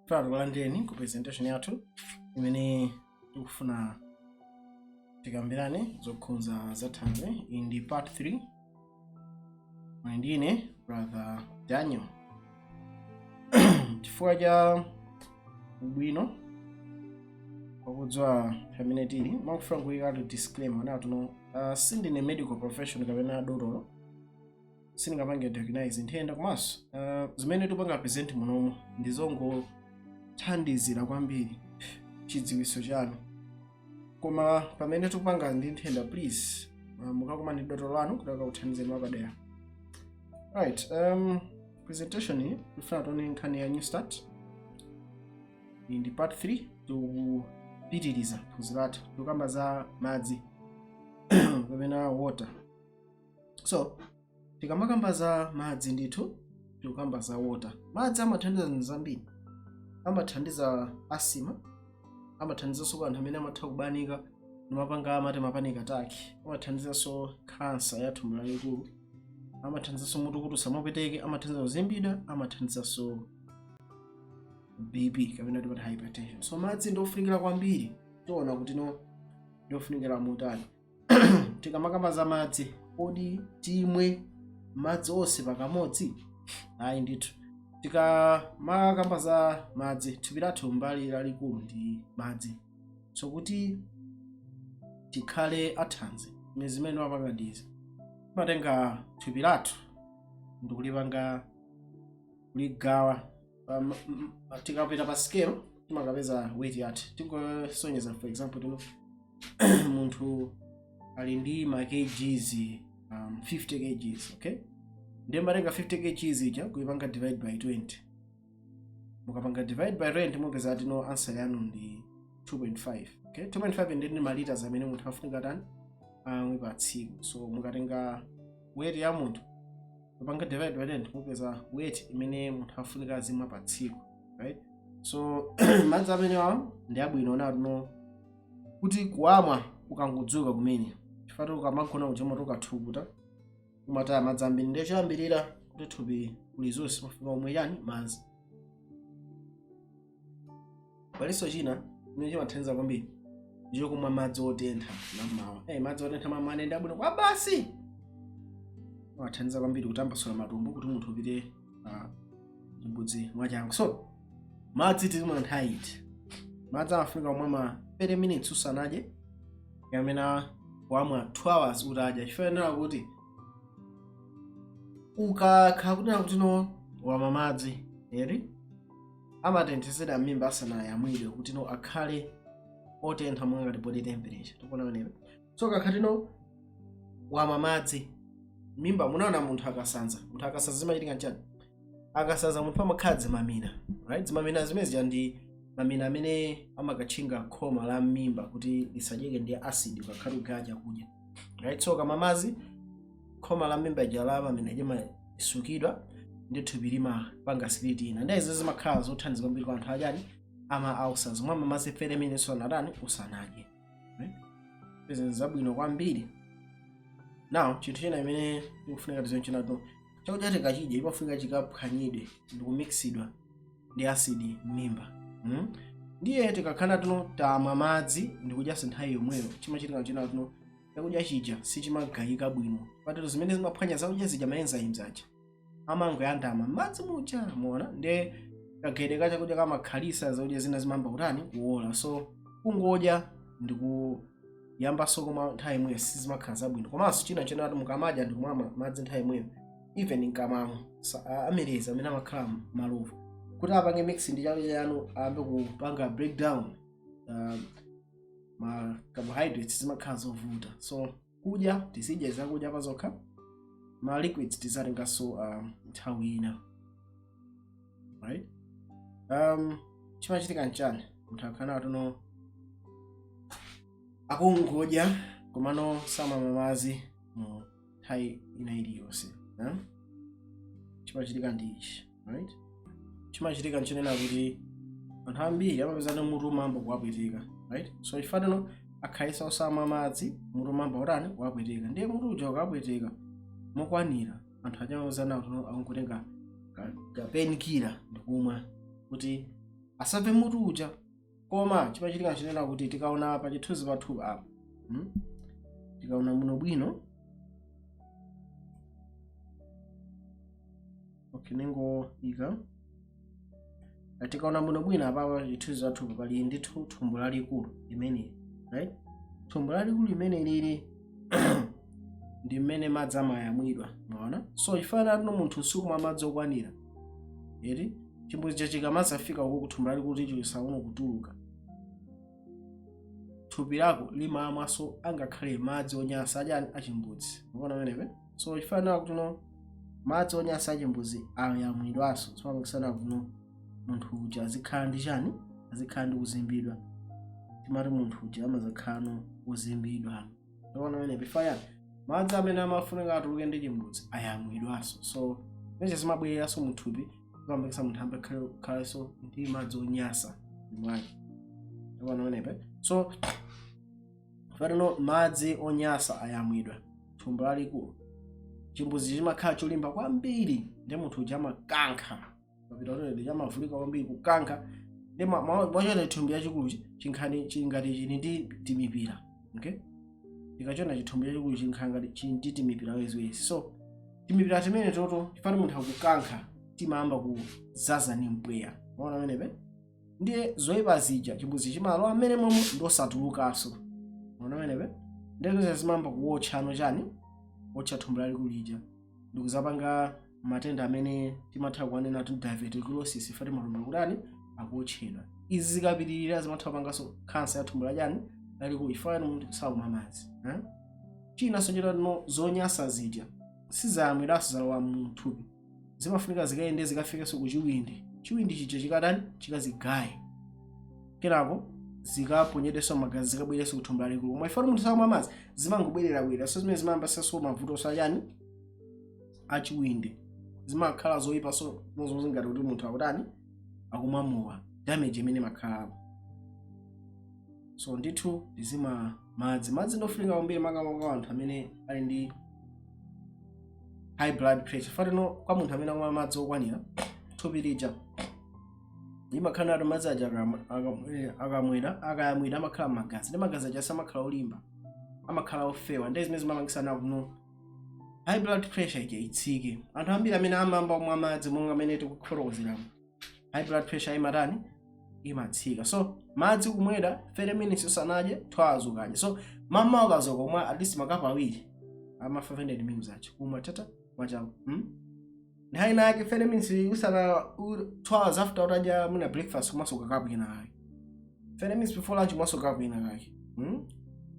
Tikulandireni ku presentation yathu imene tikufuna tikambirane zokhudza za thanzi. Iyi ndi part 3. Muli ndine Brother Daniel. Chifukwa cha ubwino wakudziwa pamene tili, makufuna kuyikatu disclaimer natuno, sindine medical professional kapena dotolo, sindingapange diagnose nthenda, komanso zimene tikupanga present munomu ndizongothandizira kwambiri chidziwitso chanu. Koma pamene tikupanga ndi nthenda, please mukakumane ndi dotolo lanu kuti akakuthandizeni mwapadera. Right, presentation iyi tifuna tione nkhani ya New Start. Iyi ndi part 3, tikupitiriza phunziro lathu, tikukamba za madzi kapena water. So tikamakamba za madzi, ndithu tikukamba za water. Madzi amathandiza zinthu zambiri. Amathandiza asthma, amathandizanso kwa anthu amene amatha kubanika ndimapanga amati ma panic attack, amathandizanso kansa ya thumbo lalikulu, amathandizanso mutu kuti usamapweteke, amathandiza kuzimbidwa, amathandizanso BP kapena timati hypertension. So madzi ndiofunikira kwambiri. Tiona kuti no ndiofunikira motani. Tikamakamba za madzi, kodi timwe madzi onse pakamodzi? Ayi ndithu. Tikamakamba za madzi, thupi lathu mbali lalikulu ndi madzi. So kuti tikhale athanzi, zimene timapanga ndizi: timatenga thupi lathu ndikulipanga, kuligawa. Tikapita pa scale timakapeza weight yathu. Tingosonyeza, for example, tino munthu ali ndi ma kgs 50 kgs, okay? Ndiye matenga 50 kgs ija kuipanga divide by 20. Mukapanga divide by 20, mupeza ati no answer yanu ndi 2.5, okay? 2.5 ndi ma liters amene munthu afunika tani amwe pa tsiku. So mukatenga weight ya munthu, kupanga divide by 20, mupeza weight imene munthu afunika azimwa pa tsiku, right? So madzi amenewa ndi abwino natino kuti kuamwa ukangodzuka kumene, chifukwa ukamagona kuja umati ukathukuta umataya madzi ambiri. Ndiye choyambirira kuti thupi kulizonse mafunika umwe chani? Madzi. Palinso china chimene chimathandiza kwambiri, ndicho kumwa madzi otentha mammawa. Hey, madzi otentha mammawa ndi abwino kwa basi, amathandiza kwambiri kutambasula matumbo kuti munthu upite chimbudzi mwachangu. So madzi tizimwa nthawi iti? Madzi amafunika kumwa ma 30 minutes usanadye kapena wamwa 2 hours utadya, chifukwa kuti ukakhala kunena kuti no wamwa madzi eri amatenthesera m'mimba asanayamwidwe kuti no akhale otentha monga ngati body temperature. Tikuona pamenepo? So kakhala tino wamwa madzi mimba, munaona munthu akasanza, munthu akasanza zimachitika nchani? Akasanza munthu amakhala dzimamina, right? Dzimamina zimene zija ndi mamina amene amakatchinga khoma la m'mimba kuti lisadyeke ndi acid ukakhala ugaya chakudya, right? So kamwa madzi, khoma la m'mimba ija la mamina limasukidwa ndi thupi limapanga secrete ina. Ndiye izo zimakhala zothandiza kwambiri kwa anthu achani? Ama ulcers. Mwamwa madzi 30 minutes usanatani? Usanadye, right? Izi zabwino kwambiri. Now chinthu china imene tikufunika tiziwe chinato, chakudya tikachidya imafunika chikaphwanyidwe ndikumixidwa ndi acid m'mimba, Ndiye tikakhala tuno tamwa madzi ndikudyanso nthawi yomweyo, chimachitika china tuno chakudya chija sichimagayika bwino. Patero zimene zimaphwanya zakudya zija, ma enzymes aja amangoyandama m'madzi muja, muona? Ndiye kagayidwe ka chakudya kamakhalisa zakudya zina zimamba kutani? Kuwola. So kungodya ndikuyambanso kumwa nthawi imweyo sizimakhala zabwino. Komanso china chenatu, mukamadya ndikumwa madzi nthawi imweyo, even mkamwamo amereza amene amakhala malovu kuti apange mix ndi chakudya chanu, ayambe kupanga breakdown ma carbohydrates, zimakhala zovuta. So kudya, tizidya zakudya pazokha, ma liquids tizatenganso nthawi ina, right? Chimachitika nchani munthu akhala tuno akungodya komano samamwa madzi mu nthawi ina iliyonse, eh? Chimachitika ndi ichi, right? Chimachitika nchenena kuti anthu ambiri amapeza ndi mutu umamba kuwapweteka, right? So ifatino akhalisa osamwa madzi, mutu umamba utani? Kuwapweteka. Ndiye mutu uja ukapweteka mokwanira, anthu achamauzana kuti akungotenga ka painkiller ndikumwa kuti Asamve mutu uja. Koma chimachitika chinena kuti tikaona pa chithunzi pathu apa, Tikaona muno bwino, okay, ningoyika. Tikaona muno bwino apapa chithunzi pathu pali ndithu thumbo lalikulu limeneli, right? Thumbo lalikulu limene lili ndi mmene madzi amayamwidwa, mwaona? So chifukwa tino munthu sukumwa madzi okwanira, eti, chimbudzi chikamazafika uko kuthumbo lalikulu tichisaona kutuluka, thupi lako limamwanso angakhale madzi onyansa achani, achimbudzi, mukuona pamenepe? So chifukwa kuti no madzi onyansa achimbudzi ayamwidwanso, zimapangitsana kuno munthu uja azikhala ndi chani, azikhala ndi kuzimbidwa. Timati munthu uja amazakhala no kuzimbidwa, mukuona pamenepe? Faya madzi amene amafunika atuluke ndi chimbudzi ayamwidwanso, so zimene zimabwereranso muthupi, zimapangitsa munthu ambe khalenso ndi madzi onyasa mwake, mukuona pamenepe? So fatino madzi onyasa ayamwidwa, thumbo lalikulu, chimbudzi chimakhala cholimba kwambiri, ndi munthu uja amakankha mapita toilet, chamavulika kwambiri kukankha, ndi mwachona chithumbi chachikuluchi chinkhani chingati chili ndi timipira, okay? Tikachona chithumbi chachikulu chinkhala ngati chili ndi timipira weziwezi. So timipira timene toto chifani munthu akukankha timayamba kuzaza ni mpweya, maona pamenepe? Ndiye zoyipa zija, chimbudzi chimalowa amene momwe ndosatulukanso, maona pamenepe? Ndiye zonse zimayamba kuwotcha chani, wotcha thumbo lalikulu lija, ndikuzapanga matenda amene timatha kuwanena kuti diverticulosis. Fati matumbo akutani, akuotchedwa. Izi zikapitirira zimatha kupanganso khansa ya thumbo lachani, lalikulu, chifukwa munthu sakumwa madzi, eh? Chinanso chitano, zonyasa zija sizayamwiranso, zalowa muthupi, zimafunika zikayende zikafikenso ku chiwindi. Chiwindi chija chikatani? Chikazigaye, kenako zikaponyedwenso magazi, zikabwerenso kuthumbo lalikulu. Koma ifoti munthu sakumwa madzi, zimangobwererabwerera. So zimene zimayambasenso mavuto sachani, achiwindi, zimakhala zoyipa. So ngati kuti munthu akutani, akumwa mowa, damage imene imakhalapo. So ndithu tizima madzi. Madzi ndofunika kwambiri, makamaka anthu amene ali ndi high blood pressure. Fatino kwa munthu amene akumwa madzi okwanira, thupi lija limakhala nato madzi aja akamwera, akayamwira, amakhala magazi, ndi magazi aja samakhala olimba, amakhala ofewa. Ndi zimene zimapangisana kuno high blood pressure ija itsike. Anthu ambiri amene amayamba kumwa madzi monga amene tikufotokozeramo, high blood pressure imatani? Imatsika. So madzi kumwera 30 minutes usanadye, 2 hours ukadya. So mama ukazoka kumwa at least makapu awiri ama 500 ml aja, kumwa tata mwachangu, Nthawi inake 30 minutes usana, 2 hours after utadya muna breakfast, kumaso kakapu kena kake. 30 minutes before lunch, kumaso kakapu kena kake,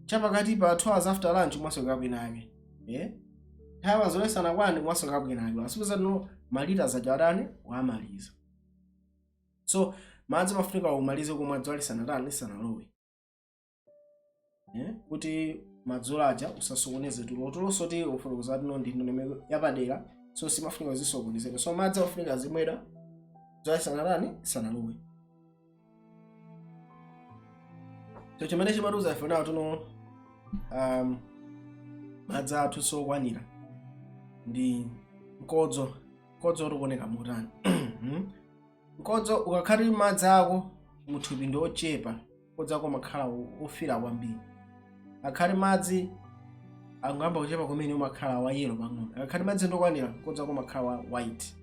Chapakati pa 2 hours after lunch, kumaso kakapu kena kake, eh, nthawi mazolesana kwani, kumaso kakapu kena kake. Asipeza no malita zaja atani, wamaliza. So madzi mafunika umalize kumwa dzuwa lisanatani, lisanalowe, eh? Kuti madzulo aja usasokoneze tulo. Tulo soti ufotokoza tino ndi ndondomeko yapadera, so simafunika zisokonezeka. So madzi afunika azimwera dzuwa lisanatani, lisanalowe. So chimene chimatiuza ife nawo tuno madzi athu sokwanira ndi mkodzo. Mkodzo utikuoneka motani? Mkodzo ukakhati madzi ako muthupi ndi ochepa, mkodzo ako umakhala ofira kwambiri. Akhali madzi angoyamba kuchepa kumene, umakhala wa yellow pang'ono. Akakhali madzi ndokwanira, mkodzo ako umakhala wa white.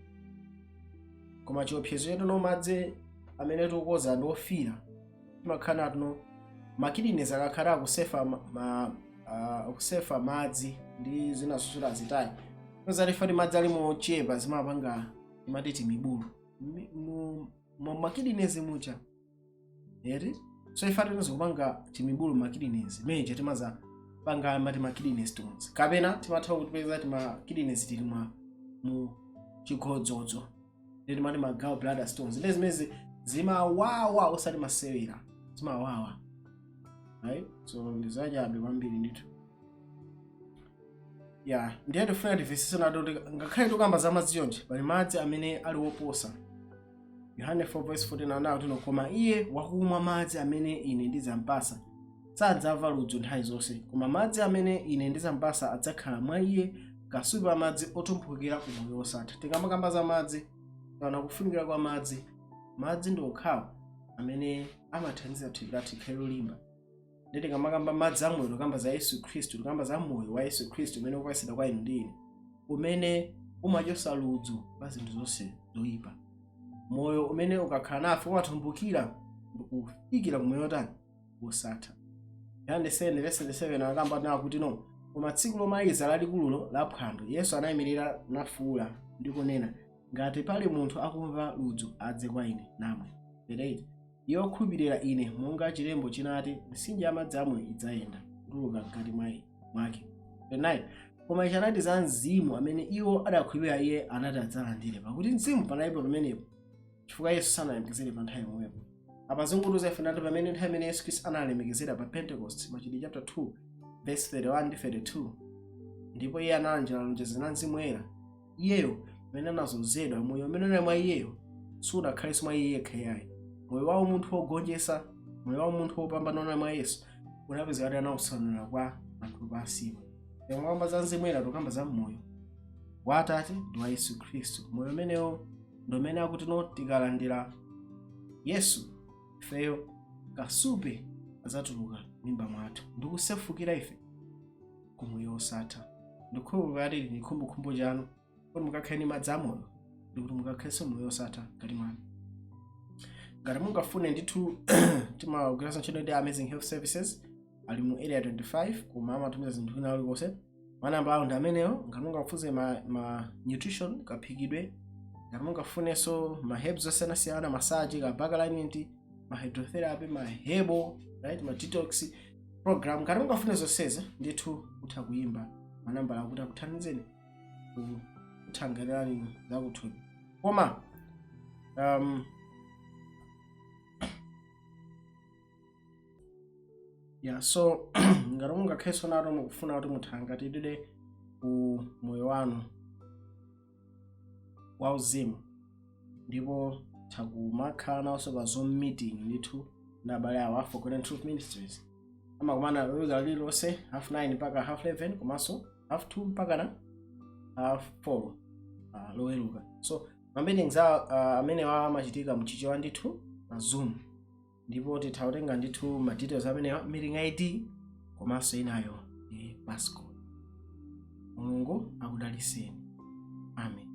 Koma chiopsezo chetu no madzi amene tikukoza ndi ofira, timakhala natuno ma kidneys akakhala akusefa akusefa madzi ndi zina zosula azitayi, peza madzi ali mochepa, zimapanga timati timibulu mu ma kidneys mucha, eri. So ife tinoza kupanga timibulu ma kidneys meja, timaza panga mati ma kidney stones, kapena timatha kutipeza tima kidneys tili mwa mu chikhodzodzo, ndi timati ma gallbladder stones. Ndi zimene zimawawa, osati masewera, zimawawa, right? So ndizachabe kwambiri ndithu. Ya, ndiye tifuna timvetsetse nato kuti ngakhale tikamba za madzi chonchi, pali madzi amene ali woposa. Yohane 4 verse 14 anawo tino, "Koma iye wakumwa madzi amene ine ndidzampasa sadzamva ludzu nthawi zonse, koma madzi amene ine ndidzampasa adzakhala mwa iye kasupe madzi otumphukira ku moyo wosatha." Tikamakamba za madzi, kana kufunikira kwa madzi, madzi ndi okhawo Amene amathandiza thupi lathu likhale lolimba. Ndi tikamakamba madzi amoyo, tikamba za Yesu Khristu, tikamba za moyo wa Yesu Khristu umene ukupatsidwa kwa inu ndi ine, umene umachosa ludzu pa zinthu zonse zoyipa, moyo umene ukakhala nafe umatumbukira ndikufikira kumoyo wotani? Wosatha. Yohane 7 verse 7 akamba nawo kuti no, koma tsiku lomaliza lalikululo la phwando, Yesu anayimirira nafuwula ndi kunena, "Ngati pali munthu akumva ludzu, adze kwa ine namwe." 38 Iye wokhulupirira ine, monga chilembo chinati, mitsinje ya madzi amoyo idzayenda kutuluka mkati mwake. 39 Koma ichi anati za Mzimu amene iwo adakhulupirira iye anati adzalandire, pakuti Mzimu panalipo pamenepo, chifukwa Yesu sanalemekezere pa nthawi yomwepo. Apa zikutiuza ife nati pamene nthawi imene Yesu Khristu analemekezera pa Pentecost, Machitidwe chapter 2 verse 31 ndi 32, ndipo iye analanjira lonjezo la Mzimu Woyera. Iyeyo amene anazozedwa, moyo umene unali mwa iyeyo sunakhalenso mwa iye yekha yayi. Moyo wa umunthu wogonjetsa, moyo wa umunthu wopambana unali mwa Yesu, unapezeka kuti anawutsanulira kwa anthu pansipa. Tikamba za Mzimu Woyera, tikamba za moyo wa Atate ndi wa Yesu Khristu. Moyo umenewo ndi umene akuti no, tikalandira Yesu ifeyo, kasupe adzatuluka m'mimba mwathu ndikusefukira ife kumoyo wosatha. Ndikhulupirira kuti ndi khumbokhumbo chanu kuti mukakhale ndi madzi amoyo ndikuti mukakhalenso moyo wosatha mkati mwanu. Ngati mungafune ndithu, timagwiranso ntchito ndi Amazing Health Services, ali mu Area 25, koma amatumiza zinthu kwina kulikonse. Manamba awo ndi amenewo. Ngati mungafunse ma nutrition, kaphikidwe, ngati mungafunenso ma herbs osiyanasiyana, massage, ka back alignment, ma hydrotherapy, ma herbal, right, ma detox program, ngati mungafune zonsezi ndithu, mutha kuyimba manambala akuti akuthandizeni kuthangatirani zakuthupi. Koma yeah, so ngati mungakhalenso nato mukufuna kuti muthangatidwe ku moyo wanu wauzimu, ndipo takumakhala nawonso pa Zoom meeting ndithu ndi abale awo a Forgotten Truth Ministries, amakumana loweruka lililonse 9:30 mpaka 11:30, komanso 2:30 mpaka na 4:30 loweruka. So ma meetings amenewa amachitika mchichewa ndithu pa Zoom, ndipo titha kutenga ndithu ma details amenewa, meeting ID komanso inayo ndi passcode. Mulungu akudaliseni. Amen.